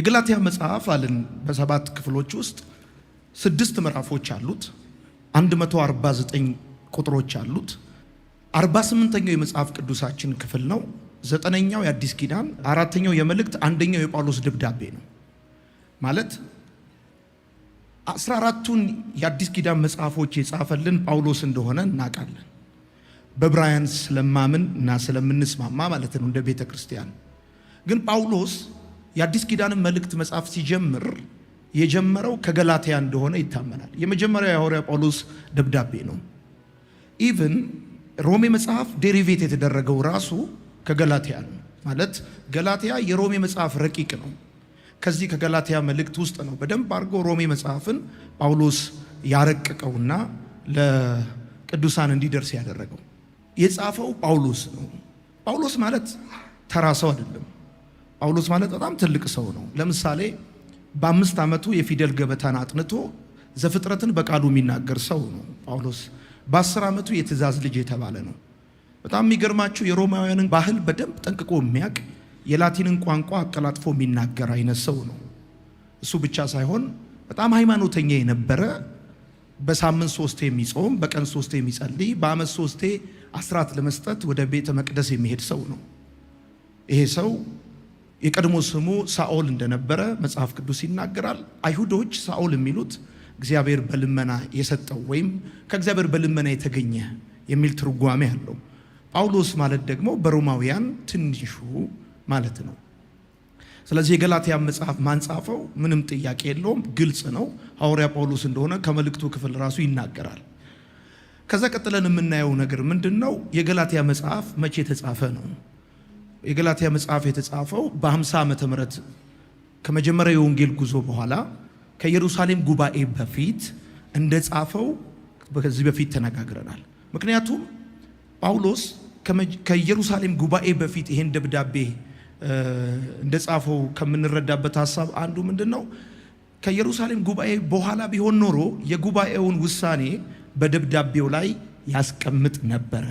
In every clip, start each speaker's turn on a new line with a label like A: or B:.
A: የገላትያ መጽሐፍ አልን በሰባት ክፍሎች ውስጥ 6 ምዕራፎች አሉት። 149 ቁጥሮች አሉት። 48ኛው የመጽሐፍ ቅዱሳችን ክፍል ነው። 9ኛው የአዲስ ኪዳን፣ 4ኛው የመልእክት፣ 1ኛው የጳውሎስ ደብዳቤ ነው። ማለት 14ቱን የአዲስ ኪዳን መጽሐፎች የጻፈልን ጳውሎስ እንደሆነ እናውቃለን። በብራያን ስለማምን እና ስለምንስማማ ማለት ነው እንደ ቤተ ክርስቲያን። ግን ጳውሎስ የአዲስ ኪዳንን መልእክት መጽሐፍ ሲጀምር የጀመረው ከገላትያ እንደሆነ ይታመናል። የመጀመሪያው የሐዋርያ ጳውሎስ ደብዳቤ ነው። Even ሮሜ መጽሐፍ derivate የተደረገው ራሱ ከገላትያ ነው። ማለት ገላትያ የሮሜ መጽሐፍ ረቂቅ ነው። ከዚህ ከገላትያ መልእክት ውስጥ ነው በደንብ አድርጎ ሮሜ መጽሐፍን ጳውሎስ ያረቀቀውና ለቅዱሳን እንዲደርስ ያደረገው። የጻፈው ጳውሎስ ነው። ጳውሎስ ማለት ተራ ሰው አይደለም። ጳውሎስ ማለት በጣም ትልቅ ሰው ነው። ለምሳሌ በ5 ዓመቱ የፊደል ገበታን አጥንቶ ዘፍጥረትን በቃሉ የሚናገር ሰው ነው ጳውሎስ። በ10 ዓመቱ የትእዛዝ ልጅ የተባለ ነው። በጣም የሚገርማችሁ የሮማውያንን ባህል በደንብ ጠንቅቆ የሚያውቅ፣ የላቲንን ቋንቋ አቀላጥፎ የሚናገር አይነት ሰው ነው። እሱ ብቻ ሳይሆን በጣም ሃይማኖተኛ የነበረ፣ በሳምንት 3 የሚጾም፣ በቀን 3 የሚጸልይ፣ በዓመት 3 አስራት ለመስጠት ወደ ቤተ መቅደስ የሚሄድ ሰው ነው። ይሄ ሰው የቀድሞ ስሙ ሳኦል እንደነበረ መጽሐፍ ቅዱስ ይናገራል። አይሁዶች ሳኦል የሚሉት እግዚአብሔር በልመና የሰጠው ወይም ከእግዚአብሔር በልመና የተገኘ የሚል ትርጓሜ አለው። ጳውሎስ ማለት ደግሞ በሮማውያን ትንሹ ማለት ነው። ስለዚህ የገላትያ መጽሐፍ ማንጻፈው ምንም ጥያቄ የለውም፣ ግልጽ ነው። ሐዋርያ ጳውሎስ እንደሆነ ከመልእክቱ ክፍል ራሱ ይናገራል። ከዛ ቀጥለን የምናየው ነገር ምንድነው? የገላትያ መጽሐፍ መቼ የተጻፈ ነው? የገላትያ መጽሐፍ የተጻፈው በ50 ዓመተ ምህረት ከመጀመሪያው የወንጌል ጉዞ በኋላ ከኢየሩሳሌም ጉባኤ በፊት እንደጻፈው ከዚህ በፊት ተነጋግረናል። ምክንያቱም ጳውሎስ ከኢየሩሳሌም ጉባኤ በፊት ይሄን ደብዳቤ እንደጻፈው ከምንረዳበት ሐሳብ አንዱ ምንድነው? ከኢየሩሳሌም ጉባኤ በኋላ ቢሆን ኖሮ የጉባኤውን ውሳኔ በደብዳቤው ላይ ያስቀምጥ ነበር።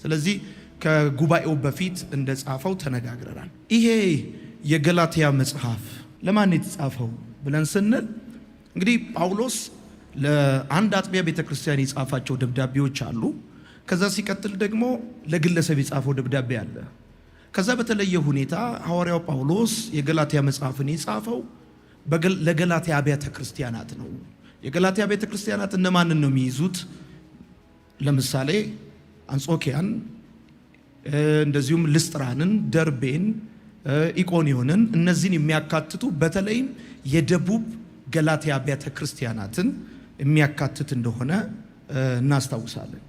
A: ስለዚህ ከጉባኤው በፊት እንደጻፈው ተነጋግረናል። ይሄ የገላትያ መጽሐፍ ለማን የተጻፈው ብለን ስንል እንግዲህ ጳውሎስ ለአንድ አጥቢያ ቤተክርስቲያን የጻፋቸው ደብዳቤዎች አሉ። ከዛ ሲቀጥል ደግሞ ለግለሰብ የጻፈው ደብዳቤ አለ። ከዛ በተለየ ሁኔታ ሐዋርያው ጳውሎስ የገላትያ መጽሐፍን የጻፈው ለገላትያ አብያተ ክርስቲያናት ነው። የገላትያ ቤተ ክርስቲያናት እነማንን ነው የሚይዙት? ለምሳሌ አንጾኪያን፣ እንደዚሁም ልስጥራንን፣ ደርቤን፣ ኢቆንዮንን እነዚህን የሚያካትቱ በተለይም የደቡብ ገላትያ አብያተ ክርስቲያናትን የሚያካትት እንደሆነ እናስታውሳለን።